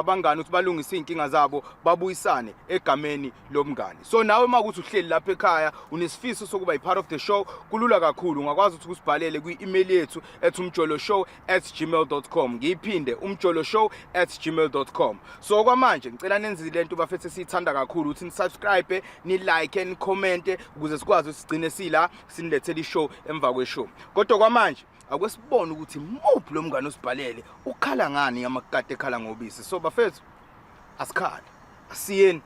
Abangani ukuthi balungise iy'nkinga zabo, babuyisane egameni lomngani. So nawe uma kuthi uhleli lapha ekhaya, unesifiso sokuba yi-part of the show, kulula kakhulu. Ungakwazi ukuthi usibhalele kwi-email yethu ethi umjoloshow@gmail.com. Ngiyiphinde, umjoloshow@gmail.com. So kwamanje ngicela nenze le nto, bafethu, esiyithanda kakhulu, ukuthi nisubscribe, ni-like, nicommente, ukuze sikwazi ukuthi sigcine sila sinilethele ishow emva kweshow. Kodwa kwamanje akwesibone ukuthi muphi lo mngane osibhalele, ukhala ngani amakati ekhala ngobisi. So bafethu, asikhale, asiyeni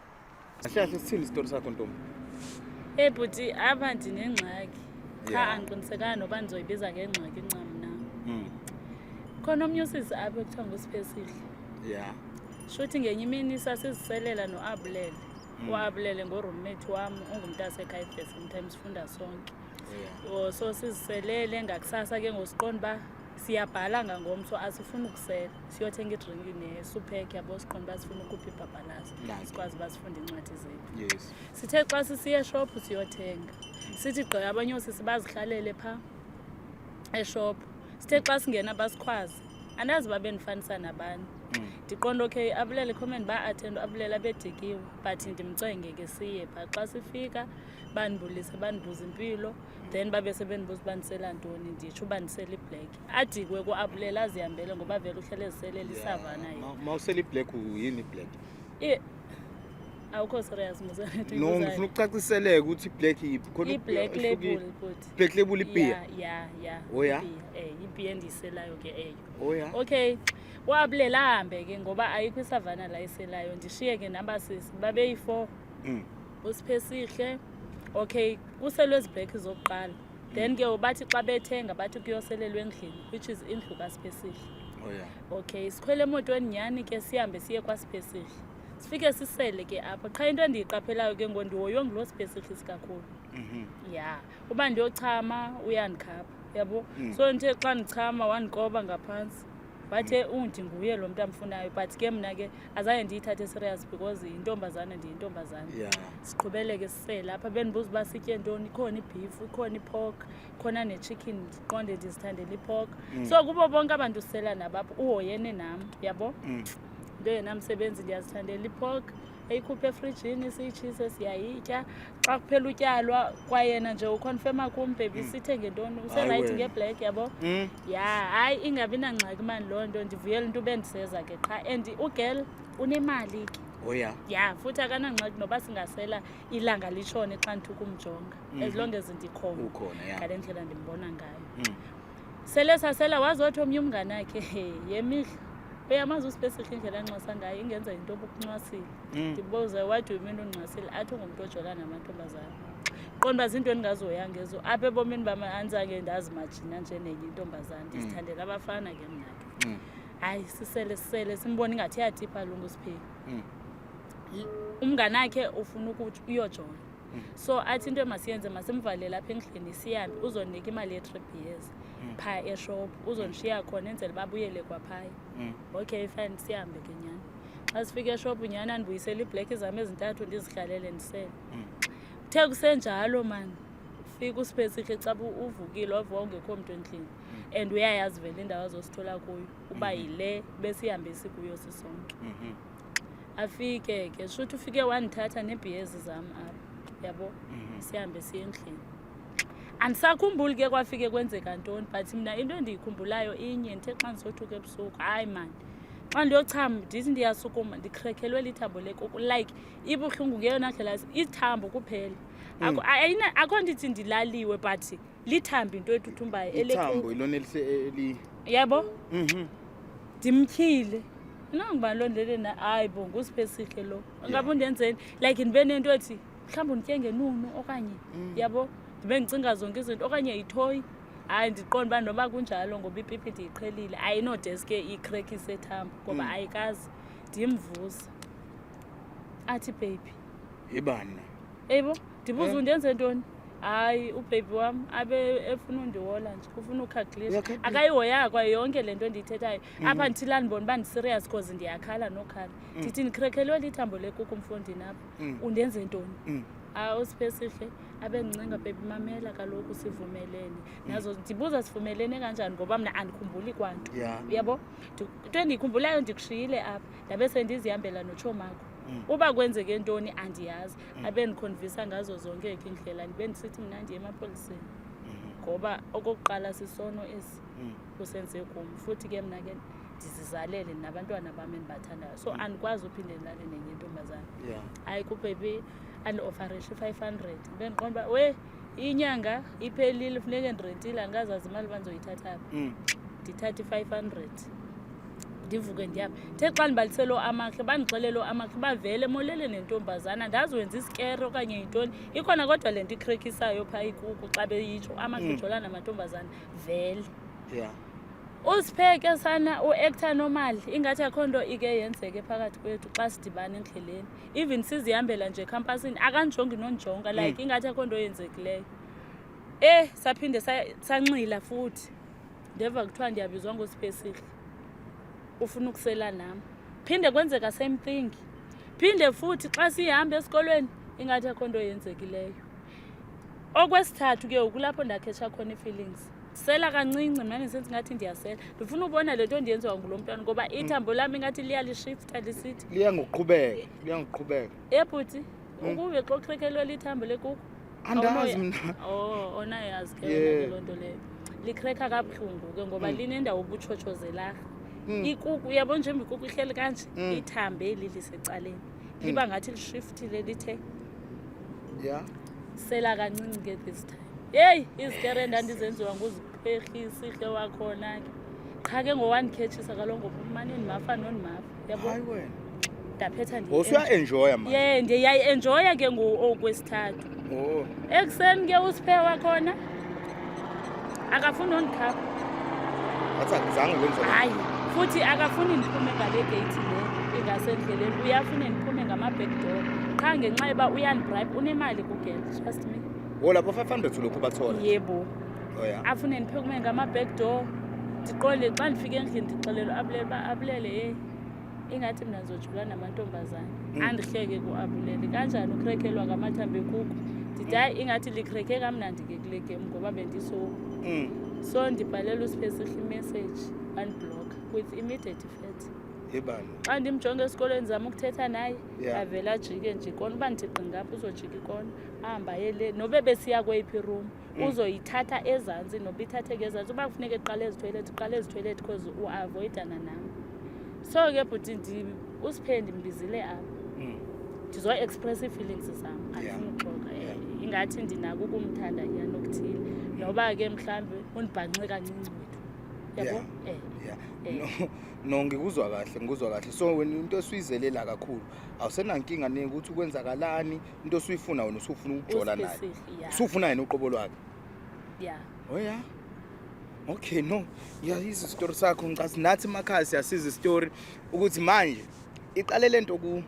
kahle kahle. Sithini isitori sakho, ntombi? Hey bhuti, apha ndinengxaki qha. Andiqinisekanga noba ndizoyibiza ngengxaki ncam na. Khona omnye usisi apha ekuthiwa nguSiphesihle. Shuthi ngenye imini sasiziselela noAbulele. UAbulele ngoroommate wam, ungumntasekhaya, sometimes sifunda sonke. Oh, so siziselele, ngakusasa ke ngosiqonda uba siyabhala ngangomso, asifuni ukusela, siyothenga idrinki nesupek, yabo, siqonda uba sifuna ukhupha ibhabhalazi, sikwazi uba sifunde iincwadi zethu. Sithe xa sisiya eshophu siyothenga, sithi gqi abanye oosisi bazihlalele phaa eshophu. Sithe xa singena basikhwaze, andazi uba bendifanisa nabani. Ndiqonda okay, Abulele comment ba-attend, Abulele abedikiwe, but ndimcenge ke siye phaa. Xa sifika bandibulise, bandibuza impilo, then babe sebendibuza uba ndisela ntoni. Nditsho uba ndisela iblack. Adikwe kuAbulele, azihambele ngoba vele uhlele eziselela iSavanna yena. Mawusela iblack, yini iblack? Awukho serious. No, ngifuna ukucaciseleka ukuthi iblack yiphi khona. I-Black Label, bhuti. Black Label ibhiya? Ya. Oh, yeah? Ibhiya endiyiselayo ke eyo. Oh yeah. Okay, wabulela, ahambe ke ngoba ayikho iSavanna la iselayo. Ndishiye ke nabasisi babeyi-four. USiphesihle, okay, kuselwe ezi black zokuqala, then ke bathi xa bethenga bathi kuyoselelwa endlini, which is indlu kaSiphesihle. Oh yeah. Okay, sikhwele emotweni nyhani ke, sihambe siye kwaSiphesihle, sifike sisele ke apho. Qha into endiyiqaphelayo ke ngo ndihoywe nguloo Siphesihle kakhulu. Ya, uba ndiyochama uyandikhapha, yabo. So ndithe xa ndichama wandikoba ngaphantsi, wathe undi nguye lo mntu amfunayo, but ke mna ke azange ndiyithathe serious because yintombazane, ndiyintombazane. Siqhubeleke sisele apha, bendibuza uba sitye ntoni. Ikhona ibeef, ikhona ipork, khona ne-chicken. Ndiqonde ndizithandela ipork. So kubo bonke abantu sisela nabo apho uhoyene nam, yabo. Into yenamsebenzi, ndiyazithandela ipork, eyikhuphe efrijini, siyitshise, siyayitya. Xa kuphela utyalwa kwayena nje uconfirma kum, "Baby, sithenge ntoni? Userayithi wena. ngeblack?" Yabo. Ya, hayi, ingabi nangxaki mani loo nto. Ndivuyela into ubendiseza ke qha, and ugirl unemali ke. Oh yeah. Ya, futhi akanangxaki noba singasela ilanga litshone xa ndithi ukumjonga, as long as ndikhona. Ukhona, yeah. Ngale ndlela ndimbona ngayo. Sele sasela, wazothi omnye umngane akhe, "He, yemihla, uyamazi uSipesihle, indlela ancwasa ngayo ingenza into obukuncwasile." Ndibuze, "What do you mean uncwasile?" Athi ungumntu ojola namantombazana. Qonda uba zinto endingazihoyanga ezo apha ebomini bam, andizange ndazimajina nje nenye intombazana. Ndizithandela abafana ke mna ke. Hayi, sisele, sisele, simbone ingathi iyatipha lungu sipheli. Umnganakhe ufuna ukuthi uyojola, so athi into emasiyenze, masimvalele apha endlini, sihambe, uzonika imali ye-3 beers phaa eshop, uzondishiya khona enzele babuyele kwaphaya. Okay, fine, sihambe ke nyhani. Xa sifika eshophu nyhani andibuyisele iiblack zam ezintathu, ndizihlalele, ndisele. Kuthe kusenjalo mani, fika uSiphesihle, caba uvukile, wavuka ungekho mntu endlini, and uyayazi vele indawo azosithola kuyo uba yile besihambe sikuyo sisonke. Afike ke, shuthi ufike wandithatha neebhiyezi zam apha, yabo. Sihambe siye endlini. Andisakhumbuli ke kwafike kwenzeka ntoni, but mna into endiyikhumbulayo inye: ndithe xa ndisothuka ebusuku, hayi mani, xa ndiyochama, ndithi ndiyasukuma, ndikhrekhelwe lithambo lekuku, like ibuhlungu ngeyona ndlela, ithambo kuphela. Akho ndithi ndilaliwe, but lithambo into ethuthumbayo. Ithambo. Elekuku. Ilona elise eli. Yabo. Ndimtyhile, inongubani loo ndleleni na? Hayi bo, nguSiphesihle lo. Ngabe undenzeni? Like ndibe nento ethi mhlawumbi unditye ngenunu okanye, yabo, ndibe ndicinga zonke izinto, okanye yithoyi. Hayi, ndiqonda uba noba kunjalo ngoba ipipi ndiyiqhelile, ayinodeske icrack isethambo ngoba ayikazi. Ndimvusa, athi, "Baby." Ibani? Eyibo, ndibuza, "Undenze ntoni?" Hayi, ubaby wam abe efuna undiwola nje, ufuna ukhaglisha. Uyakhaglisha. Akayihoyanga kwayo yonke le nto ndiyithethayo apha. Ndithi laa ndibona uba ndiserious cause ndiyakhala nokhala, ndithi ndikrekhelwe lithambo lekuku mfondini apha. Undenze ntoni? Ah, uSiphesihle abendicinga, baby, mamela kaloku, sivumelene nazo. Ndibuza sivumelene kanjani ngoba mna andikhumbuli kwanto. Uyabo, into endiyikhumbulayo, ndikushiyile apha, ndabe sendizihambela notshomakho. Uba kwenzeke ntoni andiyazi. Abe ndikhonvisa ngazo zonke ke iindlela, ndibe ndisithi mna ndiye emapoliseni ngoba okokuqala sisono esi usenze kum, futhi ke mna ke ndizizalele nabantwana bam endibathandayo, so andikwazi uphinde ndilale nenye intombazana. Hayi, ku-baby andi-offerishe i-500, ndibe ndiqonda uba we inyanga iphelile, funeke ndirentile, andikazazi imali uba ndizoyithatha phi. Ndithathe i-500, ndivuke ndihamba. The xa ndibalisele amahle, bandixelele amahle bavele molele nentombazana, ndazi wenza isikere okanye yintoni ikhona, kodwa le nto ikhrekhisayo phaa ikuku xa beyitsho amahle ujola namantombazana vele. Usipheke sana u-acta normal, ingathi akho nto ike yenzeke phakathi kwethu. Xa sidibana endleleni, even sizihambela nje ekhampasini, akandijongi nondijonga, like ingathi akho nto yenzekileyo. Saphinde sanxila futhi, ndeva kuthiwa ndiyabizwa nguSiphesihle, ufuna ukusela nam. Phinde kwenzeka same thing, phinde futhi xa sihamba esikolweni ingathi akho nto yenzekileyo. Okwesithathu ke kulapho ndakhetsha khona ii-feelings. Sela kancinci mna, ndisenza ingathi ndiyasela, ndifuna ubona le nto ndiyenziwa ngulo mntwana ngoba ithambo lam ingathi liyalishifta lisithi Liya ngokuqhubeka, liya ngokuqhubeka. Ebhuti, ukuve xa ukhrekhelwe lithambo lekuku? Andazi mna. Oh, onayazi ke wena ke loo nto leyo. Likrekha kabuhlungu ke ngoba linendawo obutshotshozelaha. Ikuku, uyabona njengoba ikuku ihleli kanje, ithambe eli lisecaleni. Liba ngathi lishiftile lithe sela kancinci ke this time. Yeyi, izikere ndandizenziwa nguziphehli wakhona ke. Qha ke ngowandikhethisa kaloku ngoba umane ndimafa nondimafa. Yabo? Hayi wena. Ndaphetha Usuya-enjoya manje. Ye, ndiyayi-enjoya ke okwesithathu. Ekuseni ke usiphe wakhona akafuni nondikhapha. Athi akuzange kwenzeka. Hayi, futhi akafuni ndiphume ngale geyithi le ingasendleleni, uyafuna ndiphume ngama-back door qha ngenxa yoba uyandibribe, unemali ku-girl, trust me. Oh, lapho 500 ulokhu bathola. Yebo. Oh yeah. Afune ndiphume ngama-back door. Ndiqonde xa ndifika endlini, ndixelelwa Abulele uba, Abulele, yeyi, ingathi mna ndizojula namantombazana. Andihleke kuAbulele, kanjani ukhrekhelwa ngamathambo ekuku? Ndithi hayi, ingathi likrekhe kamnandi ke kule game ngoba bendiso. So ndibhalela uSiphesihle imessage, wandiblocka with immediate effect. Yebani. Xa ndimjonge esikolweni, ndizama ukuthetha naye, avele ajike nje ikona. Uba ndithi qi ngapha, uzojika ikona, ahambe aye le, nobe besiya kweyiphi iroom, uzoyithatha ezantsi, noba ithatheke ezantsi. Uba kufuneka eqale ezithoyilethi, iqale ezithoyilethi, cause uavoidana nam. So ke bhuti, uSiphe ndimbizile apha, ndizo-express ii-feelings zam. Andifuni uxoka. Ingathi ndinako ukumthanda nyhani okuthile, noba ke mhlawumbi undibhanxe kancinci wethu, yabo. No, ngikuzwa kahle, ngikuzwa kahle. So wena into osuyizelela kakhulu, awusenankinga nekuthi kwenzakalani, into osuyifuna wena usufuna ukujola naye. USiphesihle, yeah. Usufuna yena uqobo lwakhe. Yeah. Oh yeah. Okay, no. Ngiyayizwa isitori sakho, ngicathi nathi emakhaya siyasiza isitori ukuthi manje iqale lento ku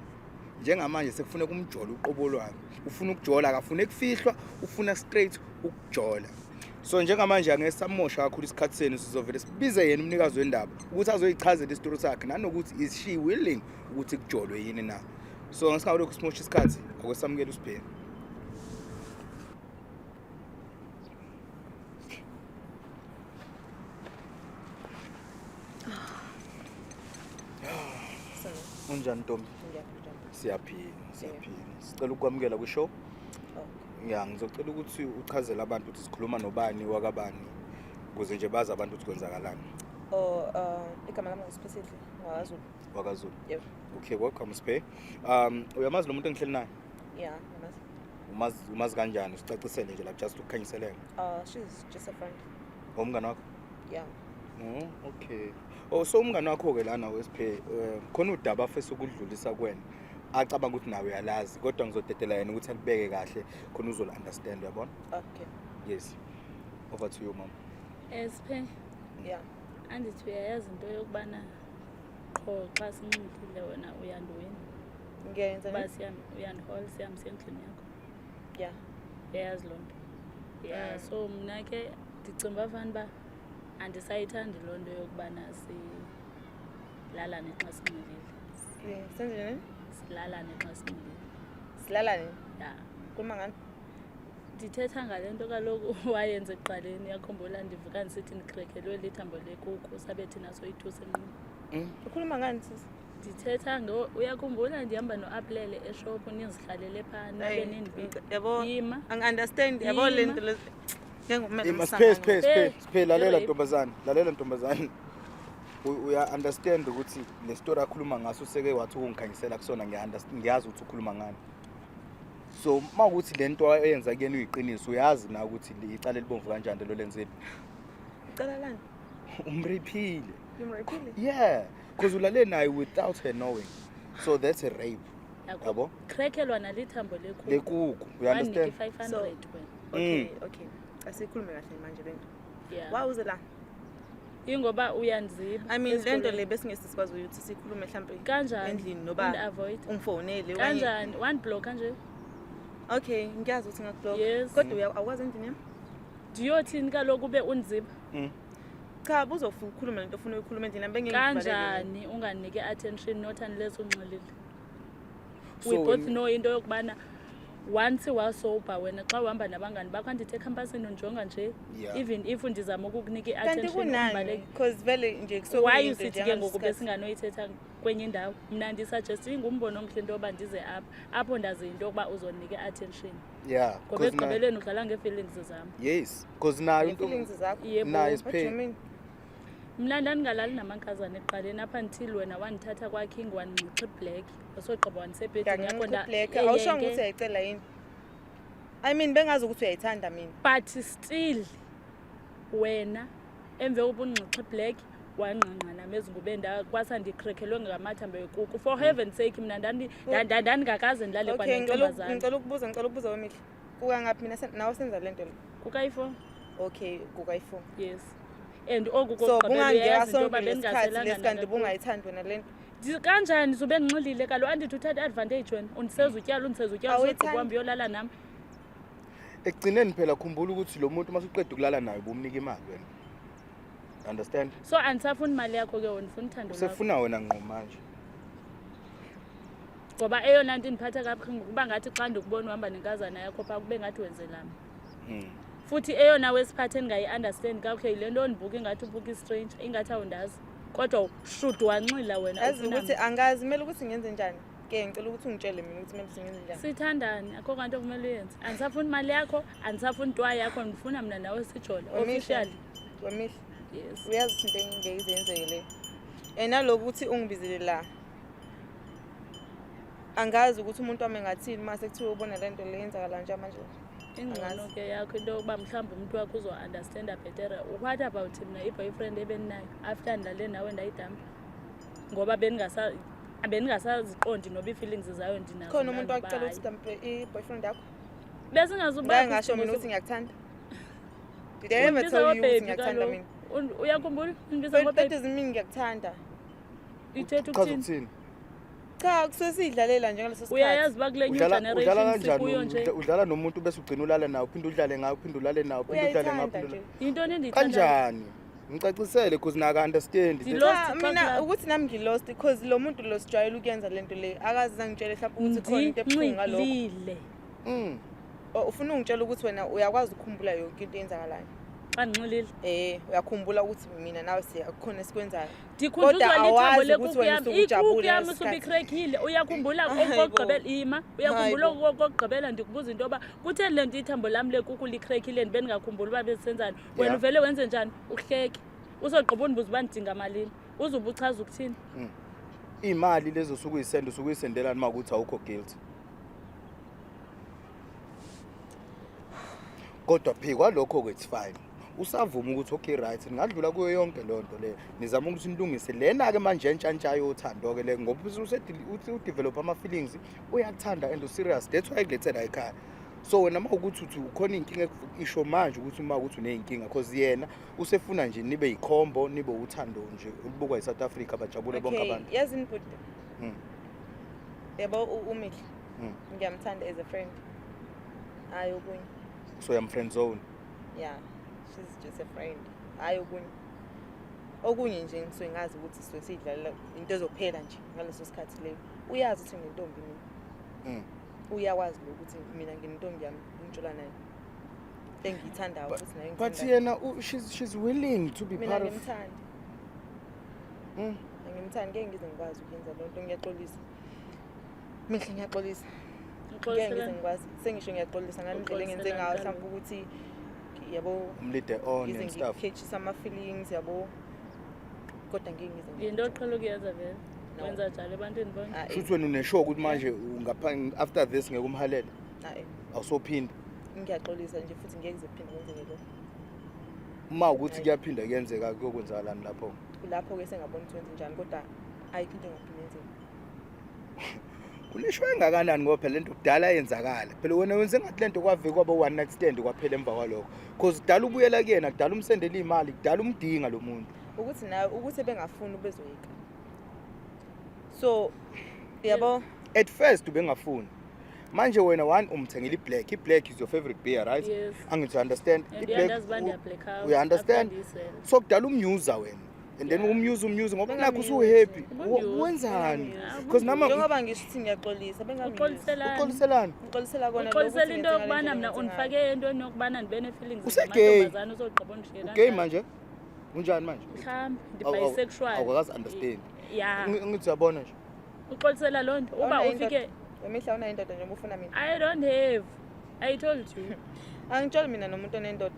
njengamanje sekufuneka umjolo uqobo lwakhe. Ufuna ukujola, akafuni kufihlwa, ufuna straight ukujola. So njengamanje angeke samosha kakhulu isikhathi senu, sizovele sibize yena umnikazi wendaba ukuthi azoyichazela isitori sakhe nanokuthi is she willing ukuthi kujolwe yini na. So ngesikhathi simosha isikhathi, akwesamukela uSibheni. Unjani ntombi? Ngiyaphila. Siyaphila, siyaphila. Sicela ukwamukela kwi-show. Okay. Ya, ngizocela ukuthi uchazele abantu ukuthi sikhuluma nobani wakabani ukuze nje bazi abantu ukuthi kwenzakalani. Oh, igama lami nguSiphesihle ngwakaZulu. WakaZulu. Yebo. Okay, welcome Siphe. Uyamazi lo muntu engihleli naye? Yeah, ngiyamazi. Umazi kanjani? Usicacisele nje lapha, just ukukhanyiseleka. She's just a friend. Umngane wakho? Yeah. Oh, okay. Oh, so umngane wakho ke lana weSiphe, khona udaba afisa ukudlulisa kuwena. Acabanga ukuthi nawe uyalazi, kodwa ngizodedela yena ukuthi alibeke kahle khona uzol understand, uyabona? Okay. Yes. Over to you, mom. Siphe, Yeah. andithi uyayazi into yokubana qho xa sinxilile wena uyandiwina? Ngiyayenza Uba ne? uyandihola, siyam sendlini yakho. Yeah. Uyayazi loo nto. Yeah, so mna ke ndicinga uba fanuba andisayithandi loo nto yokubana silalane xa sinxilile. Senze njani? Silalane xa sinxilile. Silalane. Yeah. Khuluma ngani? Ndithetha ngale nto kaloku wayenza ekuqaleni. Uyakhumbula ndivuka ndisithi ndikrekelwe lithambo lekuku, sabe thina soyithusa enqini. Ukhuluma ngani, sisi? Ndithetha ngo, uyakhumbula ndihamba noApulele eshophu, nizihlalele phaa, nabe nindibika. Yabo, Yima. angi-understand, yabo, le Yima. nto le. Njengokumele Ima, Siphe, Siphe, Siphe, Hey, Siphe, lalela rape. ntombazane, lalela ntombazane. Uya understand ukuthi le story akhuluma ngaso seke wathi ukungikhanyisela kusona, ngiya understand, ngiyazi ukuthi ukhuluma ngani. So mawukuthi lento ayenza kuyena uyiqiniso, uyazi na ukuthi icala elibomvu kanjani lelo lenzile. Icala lani? Umraphile. Ngimraphile? Yeah, because ulale naye without her knowing. So that's a rape. Yabo? Krekelwa nalithambo lekuku. Lekuku, you understand? Wanike 500 So- wena. Okay. Asikhulume kahle manje lento. Yeah. Why uze la? Ingoba uyanziba. I mean, lento Esikolweni. le besingeke sikwazi ukuthi sikhulume mhlambe Kanjani? endlini noba Undi-avoid. ungifonele okanye. Kanjani? One block kanje. Okay, ngiyazi ukuthi ngakublock. Yes. Kodwa awukwazi endlini yami? Ndiyothini kaloku ube unziba? Cha, buzofuna ukukhuluma lento ofuna ukuyikhuluma endlini yami, bengeke ngikuvalele. Kanjani unganiki attention not unless unxilile? So We both when- know into yokubana once wasober wena, xa uhamba nabangani bakho, andithi ecampasini undijonga nje. Even if ndizama ukukunika Kanti i-attention, kunani? umbaleki. Because vele nje kusuke Why kuyinto usithi nje ke ngoku yangalesi besinganoyithetha kwenye indawo? Mna ndisuggest ingumbono omhle into yoba ndize apha, apho ndazi into yokuba uzonika i-attention. Ngoba 'Cause ekugqibeleni udlala ngee-feelings zam. Yes, because nayo sikhathi. Feelings zakho. Yebo. Nayo What do you Siphe. mean? Mna ndandingalali namankazana ekuqaleni apha until wena wandithatha kwaKing, wandinxixa iblack, wasogqiba wandisebhedini yakho. Ngiyangincipha. Awushongo ukuthi uyayicela yini? I mean, bengazi ukuthi uyayithanda mina. But still wena emve kokuba undinxixa iblack, wangqangqa nam ezingubeni, kwasa ndikrekhelwe ngamathambo ekuku. For heaven sake, mna ndandingakaze ndilale Okay, ngicela kwanentombazana. ngicela ukubuza wemihle. Kuka ngaphi mina nawe senza lento le? Kukayi-4. Okay, kukayi-4. Yes, and oku So kokugqibela bungangeka uyayazi into sonke yoba lesikhathi bendingaselanga lesi kanti nakakhulu. bungayithandi wena lento. Kanjani sube ndinxilile kaloku? Andithi uthatha i-advantage wena, undiseza utyala, undiseza utyala, Awuyithandi? usogqiba uhambe uyolala nam. Ekugcineni phela khumbula ukuthi lo muntu masuqeda ukulala naye ubumnika imali wena. Understand? So andisafuni imali yakho ke wena, ndifuna uthando lwakho. Usefuna wena ngqo manje. Ngoba eyona nto indiphatha kabuhlungu kuba ngathi xa ndikubona uhamba nenkazana yakho phaa, kube ngathi wenzelami. Futhi eyona wesiphathe endingayi-understand kakuhle yile nto ondibuka ingathi ubuka i-stranger, ingathi awundazi, kodwa should wanxila wena Yazi ufuna ukuthi mna. angazi kumele ukuthi ngenze njani. Ke ngicela ukuthi ungitshele mina ukuthi kumele ukuthi ngenze njani. Sithandane, akho kwanto kumele uyenze. Andisafuni imali yakho, andisafuni ntwa yakho, ndifuna mna nawe sijole Wemihle. officially. Wemihle. Yes. Uyazi ukuthi into engeke ize yenzeke le. And naloku ukuthi ungibizile la. Angazi ukuthi umuntu wami engathini mase kuthiwa ubona le nto le yenzakala nje manje. Ingcono Angazi. ke yakho into yokuba mhlawumbi umntu wakho uzo-understanda bhetere. What about mna, i-boyfriend ebendinayo after ndilale nawe ndayidampa ngoba bendingasaziqondi noba ii-feelings zayo ndinazo Khona umuntu na noba wakucela hayi. ukuthi dumpe i-boyfriend yakho? Besingazubakho Ngake ngasho isidingo mina ukuthi ngiyakuthanda. Did I ever Undibiza tell you ukuthi ngobaby ngiyakuthanda kaloku. mina? Uyakhumbula undibiza But that ngobaby? doesn't mean ngiyakuthanda. Ithetha Chaza ukuthini? ukuthini? Cha, kusuke siyidlalela nje ngaleso sikhathi. Uyayazi uba kule new Udlala udlala generation kanjani? sikuyo nje. Udlala nomuntu bese ugcina ulala nawe, uphinde udlale ngawe, uphinde ulale nawe, uphinde udlale ngawe, Uyayithanda uphinde nje. ulale. Yintoni endiyithandayo? Kanjani? Ngicacisele because naka understand. Lost Cha, xa mina kulapho. ukuthi nami ngi-lost because lo muntu lo sijwayele ukuyenza lento le, akaze angitshele mhlawumbe ukuthi khona into ebuhlungu ngalokho. Ndinxilile. Oh, ufuna ungitshela ukuthi wena uyakwazi ukukhumbula yonke into eyenzakalayo? Xa ndinxilile. Uyakhumbula ukuthi mina nawe siyakhona esikwenzayo. Ndikhunjuzwa Kodwa lithambo awazi lekuku ukuthi wena yam, usuke ikuku ujabule yam ngaleso usuke sikhathi. ikrekile. Uyakhumbula Hayi bo. okokugqibela, ima, uyakhumbula Hayi bo. okokugqibela ndikubuza into yoba kutheni le nto ithambo lam lekuku likrekile, ndibe ndingakhumbuli uba besenzani? Wena uvele wenze njani? Uhleke, uzogqiba undibuza uba ndidinga malini, uzuba uchaza ukuthini? Imali lezo usuke uyisenda, usuke uyisendelani uma ukuthi awukho guilty? Kodwa phi kwalokho ke, it's fine. Usavuma ukuthi okay, right, ningadlula kuyo yonke leyo nto leyo. Nizama ukuthi nilungise lena ke manje entshantsha yothando ke le, ngoba uthi udevelop ama feelings, uyakuthanda and userious. That's why kulethe la ekhaya. So wena uma ukuthi uthi ukhona inkinga, isho manje ukuthi uma ukuthi uneyinkinga, cause yena usefuna nje nibe yikhombo, nibe uthando nje olubukwa yiSouth Africa, bajabule bonke Okay, abantu. yazini bhuti. Yabo, uMihle. Ngiyamthanda as a friend. Hayi okunye. So yam friend zone. Yeah, she's just a friend. Hayi okunye. Okunye nje ngisuke ngazi ukuthi sisuke siyidlalela into ezophela nje ngaleso sikhathi leyo. Uyazi ukuthi nginentombi mina. Uyakwazi lo ukuthi mina nginentombi yami, ngitshola naye, engiyithandayo futhi naye But engithandayo. yena she's willing to be Mina part of. ngimthandi. Angimthandi, ngeke ngize ngikwazi ukuyenza loo nto. Ngiyaxolisa Mihle, ngiyaxolisa, ngeke ngize Uxoliselani? ngikwazi. Sengisho ngiyaxolisa ngale ndlela engenze Uxoliselani ngayo, kaloku? mhlawumbe ukuthi yabo Umlead on ngize and stuff. ngikhethise ama-feelings, yabo, kodwa ngeke ngize. Yinto oqhela ukuyenza vele. No. Wenza njalo ebantwini bonke. Ah, eh. Shuthi wena unesure ukuthi manje ungapha after this ngeke umhalele? Ah, eh. Awusophinda? Ngiyaxolisa nje futhi, ngeke kuze kuphinde kwenzeke lokho. Uma ukuthi kuyaphinda kuyenzeka, kuyokwenzakalani lapho? Kulapho-ke sengabona ukuthi wenze njani, kodwa ayikho into engaphinde yenzeke. Unesho engakanani? Ngoba phela lento kudala yenzakala phela. Wena wenze ngathi lento kwave kwaba one night stand kwaphela emva kwalokho, cause kudala ubuyela kuyena, kudala umsendela imali, kudala umdinga lo muntu. Ukuthi nawe ukuthi ebengafuni ubezoyika, so yabo. At first ubengafuni, manje wena one umthengela i-black. I-black is your favorite beer, right? Yes. Angithi understand? And uyandazi uba ndiya-black out. Uya-understand? After ndiyisele. So kudala umnyuza wena and then umnyuza, umnyuza ngoba nakho usu-happy. Ubumnyuza. Wenzani? Ah, Because nama Njengoba ngisho ukuthi ngiyaxolisa, bengamnyuzi. Uxoliselani? Uxoliselani? Ngixolisela kona. Uxolisela into yokubana mna undifake entweni yokubana ndibe nee-feelings Use-gay. zamantombazana, uzogqiba undishiye Ugay kanjani? manje? Unjani manje? Mhlawumbi ndi-bisexual. Awukakazi understand. Ya. Ngithi uyabona nje. Uxolisela loo nto uba ufike. Wemihla, unayo indoda njengoba ufuna mina? I don't have, I told you. Angitsholi mina nomuntu onendoda.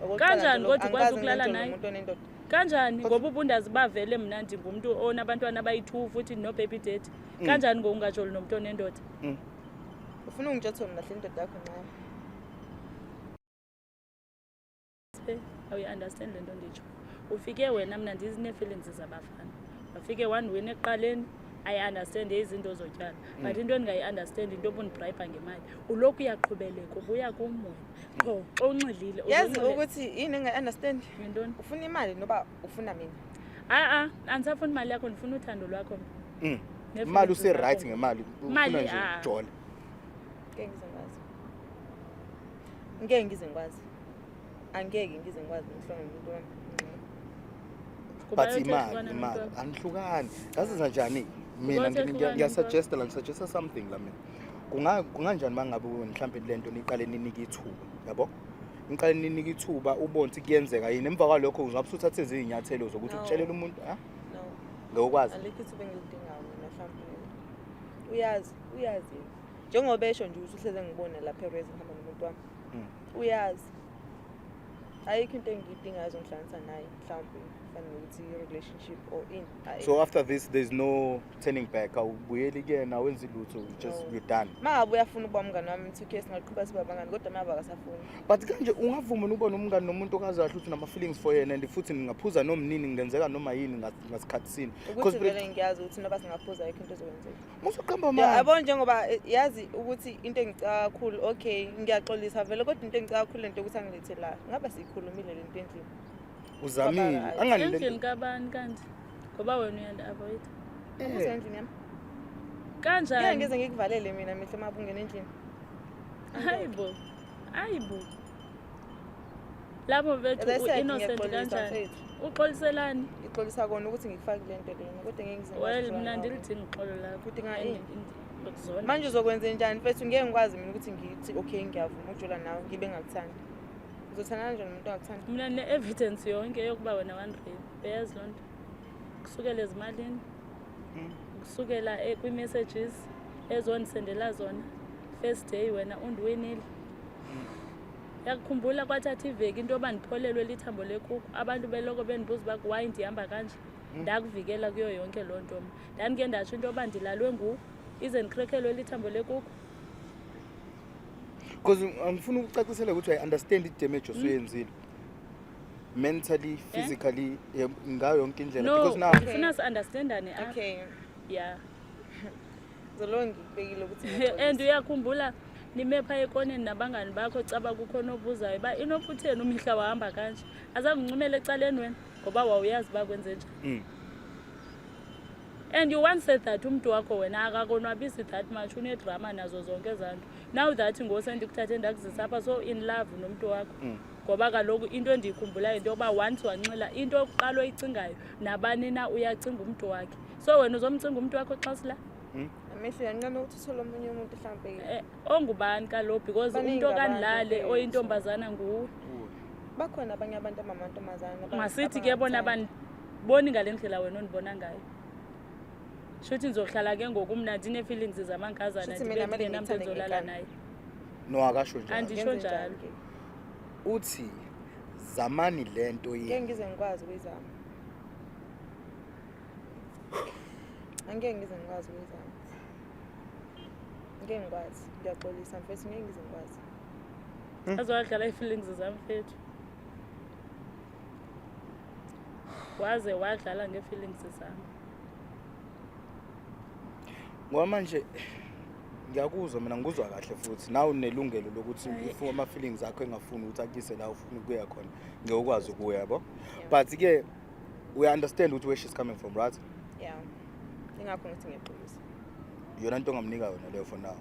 Okokuqala Kanjani nje lokho, kodwa ukwazi angikaze ukulala ngitshole naye? nomuntu onendoda. Kanjani? Ngoba ubundazi bavele mna ndingumntu onabantwana abayi-two futhi no-baby daddy. Kanjani ngokungajoli nomuntu onendoda? Ufuna ungitshela ukuthi wena lahle indoda yakho ncane? Awuyi-understand le nto nditsho. Ufike wena, mna ndinee-feelings zabafana, wafike wandiwina ekuqaleni. I understand izinto zotyala, but into endingayi-understand into yobundi-bribe ngemali. Ulokhu uyaqhubeleka ubuya kum wena qho xa unxilile. Yazi ukuthi yini engayi-understand? Yintoni? Ufuna imali noba ufuna mina? A-a, andisafuni imali yakho, ndifuna uthando lwakho. Nee-feelings Imali use-right zakho. ngemali? Imali, Ufuna nje ah. ukujola? Ngeke ngize ngikwazi, ngeke ngize ngikwazi, angeke ngize ngikwazi ngihlonge nomuntu wami. Kuba But yothe imali hlukana imali nomuntu wakho. anihlukani, ngazenza njani mina? Kuba yothe hlukana. Ngiyasuggesta la, ngisuggesta something la mina. Kunganjani uma ngabe wena mhlawumbe le nto niqale ninike ithuba, yabo, niqale ninike ithuba, ubone ukuthi kuyenzeka yini. Emva kwalokho ungabe usuthathe ezinye iy'nyathelo zokuthi No. ukutshelela umuntu, ah? No. Ngokwazi. Alikho ithuba engilidingayo mina. Mhlawumbe uyazi, uyazi yena. Njengoba esho nje ukuthi uhleze ngibona lapha erez ngihamba nomuntu wami. Uyazi ayikho into engiyidingayo ezongihlanganisa naye, mhlawumbe fana nokuthi i-relationship or in. Ayi. So after this there's no turning back, awubuyeli kuyena, awenzi lutho, you just No. you're done? Uma ngabe uyafuna ukuba umngane wami, it's okay, singaqhuba sibe abangani, kodwa uma ngabe akasafuni. But kanje ungavuma ukuba nomngane nomuntu okazi kahle ukuthi unama-feelings for yena, and futhi ningaphuza nomnini, kungenzeka noma yini ngasikhathi sini? Ukuthi vele ngiyazi ukuthi noba singaphuza ayikho into ezokwenzeka. Musuqamba. Ya, Mani. yabo, njengoba yazi ukuthi into engicaka kakhulu, okay, ngiyaxolisa vele, kodwa into engicaka kakhulu lento yokuthi angilethe la, ngabe siyikhulumile lento endlini. Uzamile. Kwaba Angani Endlini kabani kanti? Ngoba wena uyandi-avoid. Ukuze endlini yami ngeke Kanjani? ngize ngikuvalele mina Mihle uma ungena endlini. Hayi bo, hayi bo, lapho bethu As I said, u-innocent ngiyaxolisa, kanjani? mfethu. Uxoliselani? Ngixolisa kona ukuthi ngikufakile lento lena, kodwa ngeke ngize ngikwazi Well, ukuhlukana mna nawe. ndilidinga uxolo lakho. Udinga And ini? ndikuzonda. Manje uzokwenze njani, mfethu? Ngeke ngikwazi mina ukuthi ngithi okay, ngiyavuma ukujola nawe ngibe ngakuthandi. Uzothandana kanjani nomuntu ongakuthandi? Mna ne-evidence yonke yokuba wena wandrape, beyazi loo nto, kusukela ezimalini, kusukela kwii-messages ezondisendela zona first day wena undiwinile. Yakukhumbula kwathatha iveki into yoba ndipholelwe lithambo lekuku, abantu beloko bendibuza uba why ndihamba kanje. Ndakuvikela kuyo yonke loo nto. Mna ndandike ndatsho into yoba ndilalwe nguwe ize ndikrekhelwe lithambo lekuku. Because angifuna ukucacisela ukuthi I understand i-damage osuyenzile mentally, physically, ngayo yonke indlela. No. Because now Ndifuna si-understandane apha. Okay. Ya. Zolo ngikubekile ukuthi And ngiyaxolisa. uyakhumbula nime phaa ekoneni nabangani bakho, caba kukhona obuzayo uba inoba utheni umihla wahamba kanje, azange uncumele ecaleni wena ngoba wawuyazi uba kwenze njani. And you once said that umntu wakho wena akakonwabisi that much, unedrama nazo zonke ezaa nto. Now that ngoku sendikuthathe ndakuzisa apha, so in love nomntu wakho. Ngoba kaloku into endiyikhumbulayo into yokuba once wanxila, into yokuqala oyicingayo, nabani na uyacinga umntu wakhe. So wena uzomcinga umntu wakho xa sila? I'm Amehlo yancane ukuthi uthole omunye umuntu mhlampe. Ongubani kalo, because Baningi umuntu abantu okandilale bethu. Oyintombazana nguwe. Bakhona abanye abantu abamantombazana Masithi ke bona abangakuthandi. Baniboni ngale ndlela wena ondibona ngayo. Shuthi ndizohlala ke ngoku mna ndinee-feelings zamankazana, Shuthi ndibe mina kumele ndingenamntu ngikuthande endizolala ngenkani. naye. No, akasho njalo. Andisho Ngenze njalo. njani ke? Uthi zamani lento Ngeke yenu. ngize ngikwazi ukuyizama. Angeke ngize ngikwazi ukuyizama. Ngeke ngikwazi. Ngiyaxolisa mfethu, ngeke ngize ngikwazi. Azowadlala ii-feelings zam, mfethu. Waze wadlala ngee-feelings zam. Ngoba manje ngiyakuzwa mina, ngikuzwa kahle, futhi nawe unelungelo lokuthi if ama-feelings akho engafuni ukuthi akuyise la ufuna ukuya khona, ngeke ukwazi ukuya, yabo. But ke we understand ukuthi where she's coming from, right? Yeah. Ingakho ngithi ngiyaxolisa. Yona into ongamnika yona leyo for now.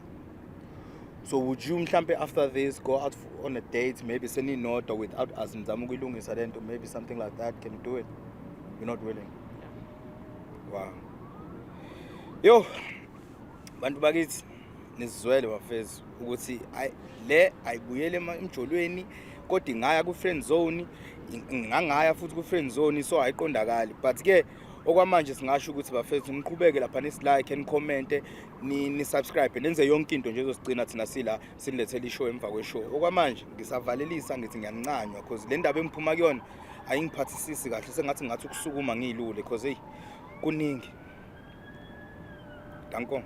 So would you mhlampe after this go out on a date, maybe seninodwa without us, nizama ukuyilungisa le nto, maybe something like that? Can you do it? You're not willing? Wow. Yo, bantu bakithi, nisizwele bafethu ukuthi le ayibuyele emjolweni, kodwa ingaya ku-friend zone, ingangaya futhi ku-friend zone, so ayiqondakali. But ke okwamanje singasho ukuthi bafethu, niqhubeke lapha nisilike, nicommente, ni-subscribe, nenze yonke into nje ezosigcina thina sila sinilethele ishow emva kweshow. Okwamanje ngisavalelisa, ngithi ngiyancanywa cause le ndaba engiphuma kuyona ayingiphathisisi kahle, sengathi ngathi ukusukuma ngiyilule cause hey, kuningi. Danko.